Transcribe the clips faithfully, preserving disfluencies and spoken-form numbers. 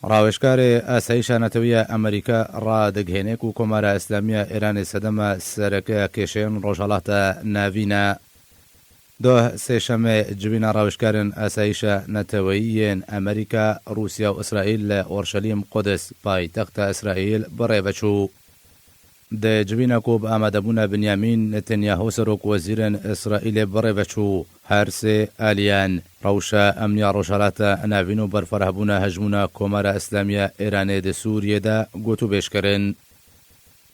Rawêjkarê Asayîşa Netewî ya Amerîka radigihêne ku Komara Îslamî ya Îranê sedema sereke ya kêşeyên Rojhilata Navîn e. Doh Sêşemê civîna rawêjkarên Asayîşa Neteweyî yên Amerîka, Rûsya û Îsraîl li Orşelîm Qudis, paytexta Îsraîl, bi rê ve çû. Di civîna ku bi amadebûna Binyamîn Netanyahu serokwezîrên Îsraîlê bi rê ve çû, her sê aliyan rewşa emniya Rojhilata Navîn û berfirehbûna hejmûna Komara Îslamî ya Îranê di Sûriyê de gotûbêj kirin.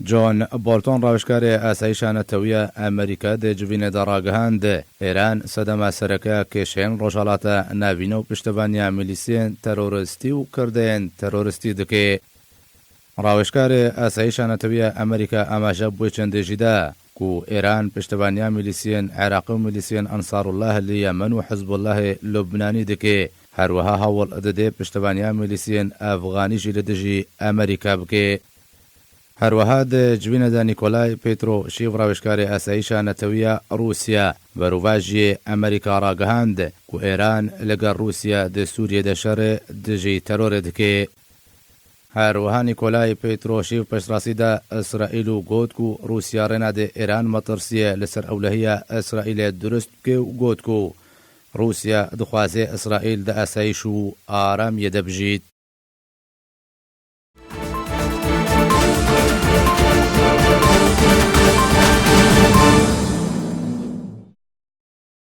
John Bolton, rawêjkarê Asayîşa Netewî ya Amerîka, di civînê de ragihand, Îran sedema sereke ya kêşeyên Rojhilata Navîn û piştevaniya milîsiyên teroristî û kirdeyên teroristî dike. Rawêjkarê Asayîşa Netewî ya Amerîka amaje bi wê çendê jî da ku Îran piştevaniya milîsiyên Iraqî û milîsiyên Ensarullah li Yemen û Hizbullahê Lubnanî dike, her wiha hewl dide piştevaniya milîsiyên Efxanî jî li dijî Amerîka bike. Her wiha di civînê de Nîkolay Petruşîv, rawêjkarê Asayîşa Netewî ya Rûsya, berovajiyê Amerîka ragihand ku Îran li gel Rûsya di Sûriyê de şerê dijî terorê dike. Her wiha Nîkolay Petruşîv piştrastî da Îsraîl û got ku Rûsya rê nade Îran metirsiyê li ser ewlehiya Îsraîlê dirust bike û got ku Rûsya dixwaze Îsraîl di asayîş û aramiyê de bijît.